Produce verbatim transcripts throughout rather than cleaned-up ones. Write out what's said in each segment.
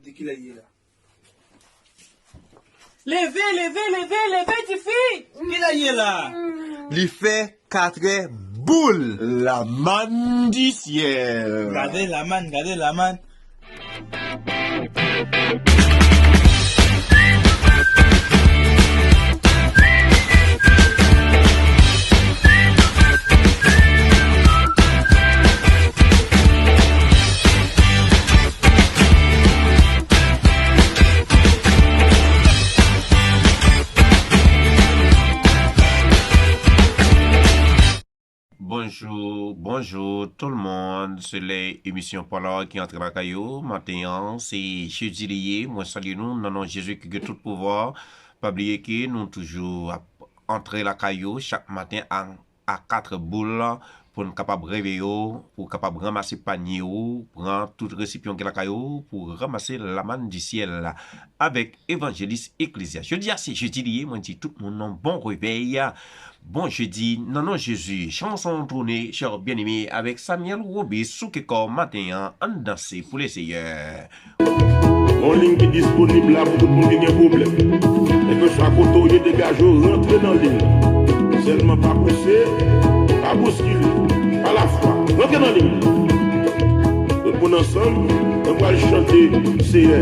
Di kilè l ye la? Leve, leve, leve, leve, tifi! Kilè l ye la? Li fè katrè boul. Lamann di syèl. Gade lamann, gade lamann. Bonjou, bonjou tout le monde. Se lè emisyon Pwalò ki antre lakay ou. Maten an, se jedi li ye. Mwen salye nou nan non Jezi ki gen tout pouvwa. Pa bliye ke nou toujou ap antre lakay ou chak maten a, a kat boul pou n kapab reveye w, pou w kapab ranmase panye ou, pran tout resipyan ki lakay ou, pou ranmase lamann di syèl avèk Evanjelis Eklezyas. Jodi a se jedi li ye, mwen di tout moun yon bon revèy. Bon jedi, nan non Jezi, chanson tounen, chè byeneme, avèk Samuel Robis sou Kekò maten an, ann danse pou le Seyè. Yon liy ki disponib la pou tout moun ki gen pwoblèm. Kèlkeswa kote w ye, degaje w, rantre nan liy la. Sèlman pa pouse, pa bouskile, pa lafwa. Rantre nan liy la. Tout moun ansanm, nou pral chante Seyè,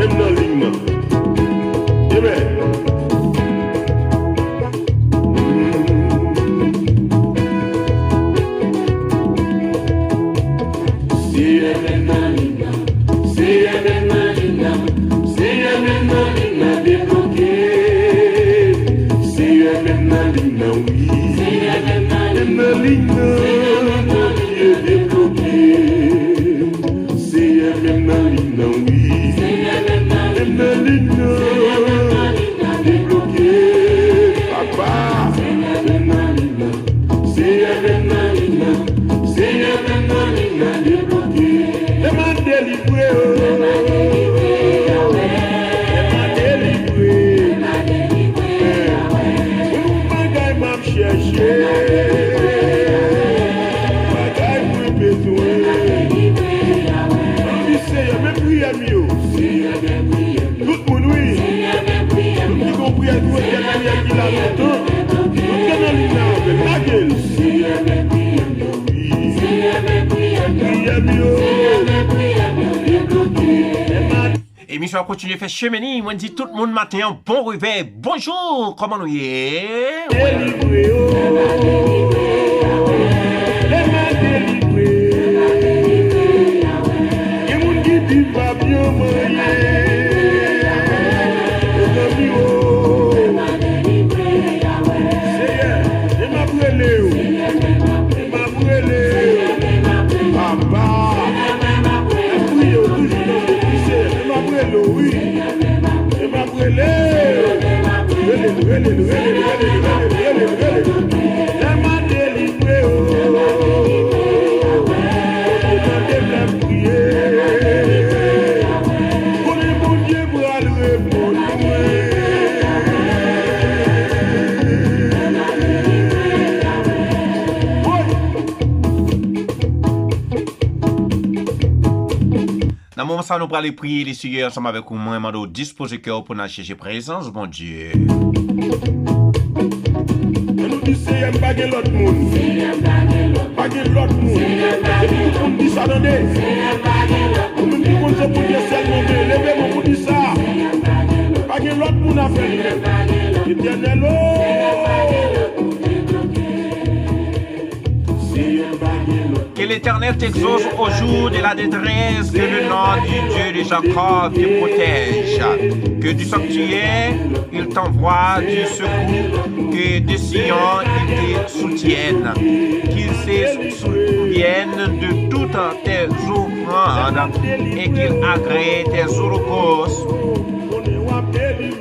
menm nan liy nan. Amen. Seyè, menm nan liy nan. Seyè, menm nan liy nan. Seyè, menm nan liy nan, debloke. Seyè, menm nan liy nan, wi. Seyè, menm nan liy nan. Menm nan liy nan, Bondye, debloke. Seyè, menm nan liy nan, wi. Menm nan liy nan, debloke. Papa. Seyè, menm nan liy nan. Seyè, menm nan liy nan. Seyè, menm nan liy nan, debloke. Lè m a delivre, oh. Lè m a delivre. Pou yon bagay m ap chèche. Bagay mwen bezwen. Ann di Seyè, men priyè m yo. Tout moun, wi. Moun ki gon priyè pou Etènèl ki la lontan. Monte nan liy la avè m, lage l. Priyè m yo. Emisyon an kontinye fè chemen li. Mwen di tout moun maten an, bon revèy, bonjou, kòman nou ye? Delivre, oh. Lè m a delivre. Gen moun ki di m pa byen mwen ye. Mezanmi, oh. Seyè, lè m ap rele w. Lè m ap rele w. Papa. M ap priye w toujou nan non Jezi. Lè m ap rele w, wi. Lè m ap rele w. Rele l, rele l, rele l. Lè m a delivre w. Tande m lè m priye. Konnen Bondye pral reponn mwen. Woy! Nan moman sa, nou prale priye Leseyè ansanm avèk ou. Mwen mande w dispoze kè w pou n al chèche prezans Bondye. Ann nou di, Seyè, m pa gen lòt moun. Pa gen lòt moun. Epi tout moun di sa, tande. Ou menm ki konn se Bondye sèl mwen gen, leve men w pou di sa. Pa gen lòt moun afè li menm. Etènèl, oh! Que l'Éternel t'exauce au jour de la détresse, que le nom du Dieu de Jacob te protège, que du sanctuaire il t'envoie du secours, que de Sion il te soutienne, qu'il se souvienne de toutes tes offrandes et qu'il agrée tes holocaustes.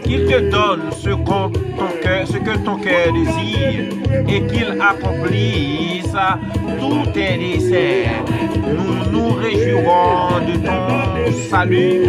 qu'il te donne ce qu'on ton cœur, ce que ton cœur désire et qu'il accomplisse tous tes desseins. Nous nous réjouirons de ton salut,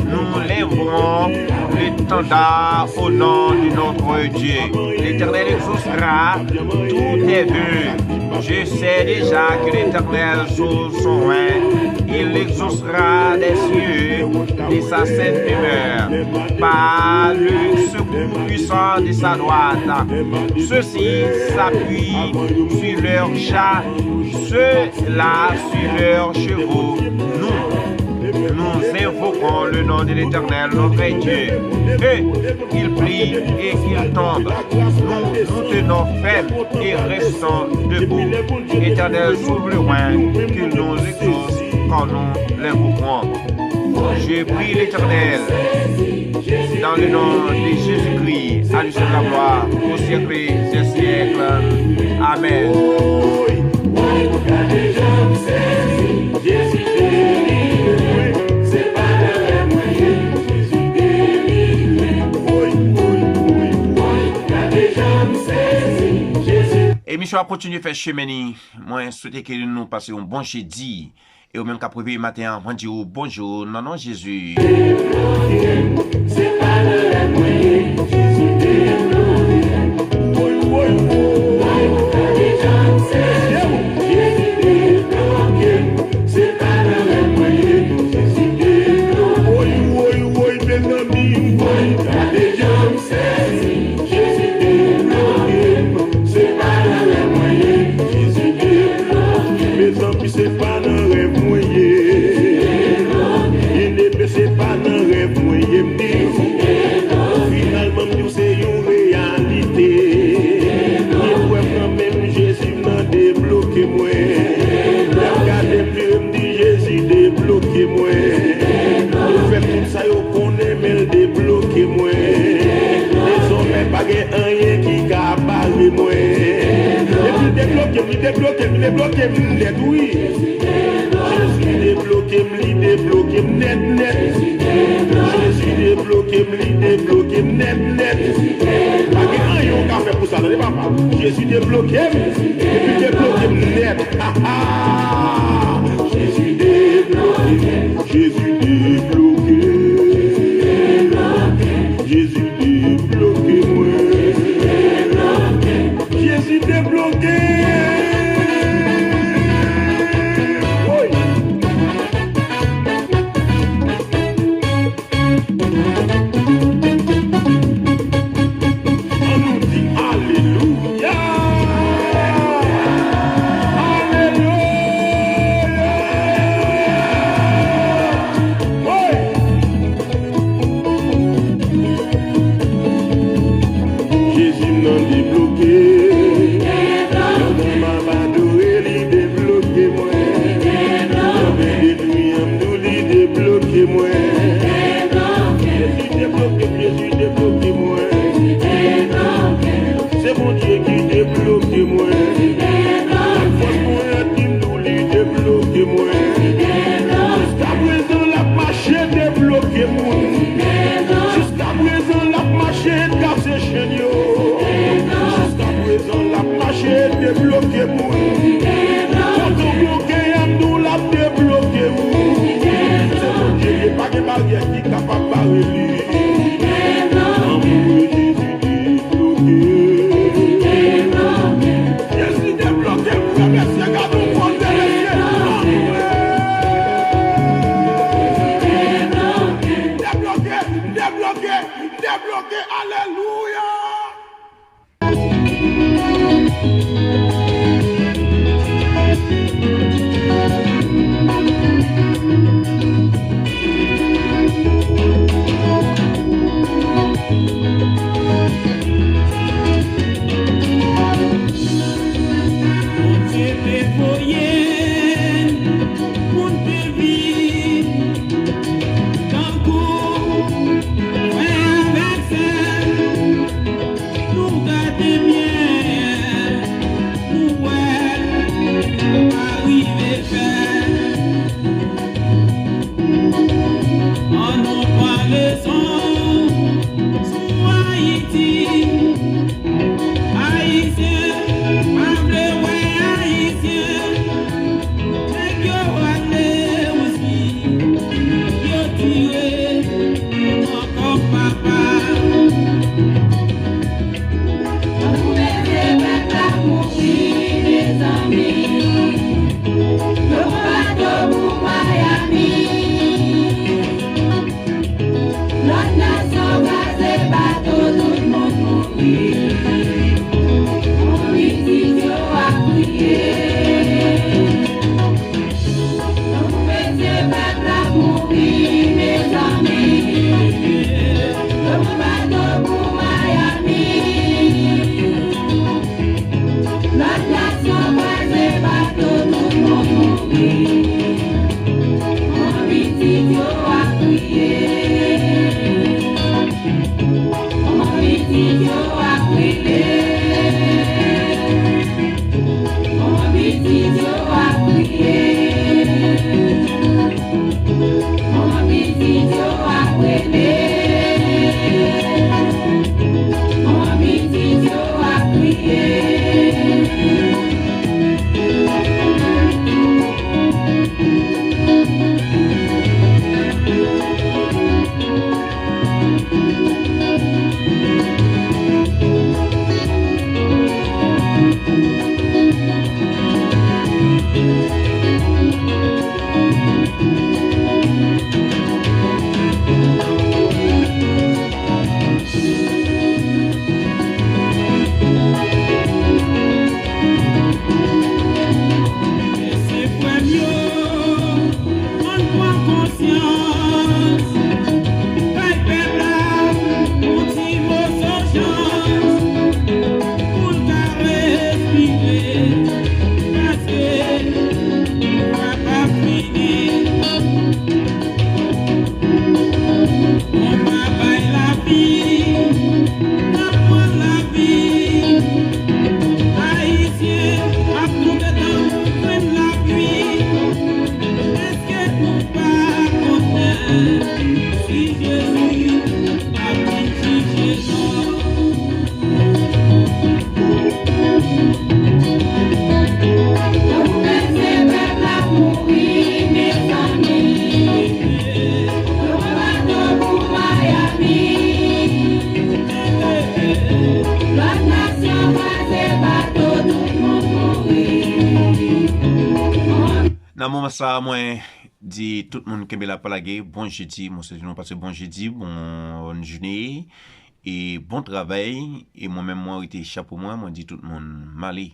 nous lèverons l'étendard au nom de notre Dieu. L'Éternel exaucera tous tes vœux. Je sais déjà que l'Éternel sauve son oint. Il l'exaucera des cieux, de sa sainte demeure, par le secours puissant de sa droite. Ceux-ci s'appuient sur leurs chars, ceux-là sur leurs chevaux. Nous, nous invoquons le nom de l'Éternel, notre Dieu. Et ils plient et ils tombent. Nous nous tenons fermes et restons debout. Éternel, sauve le oint, qu'il nous exauce quand nous l'invoquons. Je prie l'Éternel, dans le nom de Jésus-Christ, à lui seul la gloire, au siècle des siècles. Amen. Emisyon ap kontinye fè chemen ni. Mwen swete ke nou pase yon bon jedi. E ou menm k ap reveye maten an, mwen di ou bonjou nan non Jezi. Sezi, Jezi debloke m, se pa nan rèv mwen ye. Jezi debloke m. Mezanmi, se pa nan rèv mwen ye. Byeneme, se pa nan rèv mwen ye, m di w. Finalman, m di w se yon reyalite. Li wè m nan men m, Jezi m nan debloke mwen. Lè m gade m vire, m di Jezi debloke mwen. Li fè tout sa yo konnen, men l debloke mwen. Dezòmè pa gen anyen ki ka bare mwen. Epi l debloke m, li debloke m, li debloke m nèt, wi. Jezi debloke m, li debloke m nèt, nèt. Jezi debloke m, li debloke m nèt, nèt. Pa gen anyen w ka fè pou sa, tande papa. Jezi debloke m, epi l debloke m nèt. Ha, ha. Jezi debloke m. Jezi debloke. Jezi debloke mwen. Jezi debloke. Woy. Ann nou di alelouya. Alelouya. Woy. Jezi m nan debloke. Lè m ap adore, li debloke mwen. Lè m ap detwi an m tou, li debloke mwen. Jezi debloke m, Jezi debloke mwen. Se Bondye ki debloke mwen. Ak fòs mwen an ki m tou, li debloke mwen. Jiskaprezan l ap mache debloke moun. Jiskaprezan l ap mache kase chenn yo. Jiskaprezan l ap mache debloke moun. Kote w bloke a m tou l ap debloke moun. Se Bondye ye, pa gen baryè ki kapab bare li. Anmwe Jezi debloke. Jezi debloke m, frè, mesye, gade yon kote, mesye. Anmwe. Debloke, debloke, debloke, alelouya. Nan moman sa, mwen di tout moun kenbe la pa lage, bon jedi, mwen swete nou pase bon jedi, bon jounen, e bon travay, e mwen menm mwen rete chapo mwen, mwen di tout moun m ale.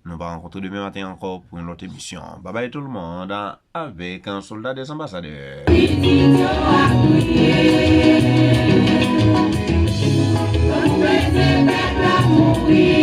Nou va rankontre demen maten ankò pou yon lòt emisyon. Babay tout le monde, avèk yon sòlda dè anbasadè. Pitit yo ap kriye, yo kweze pèp la mouri.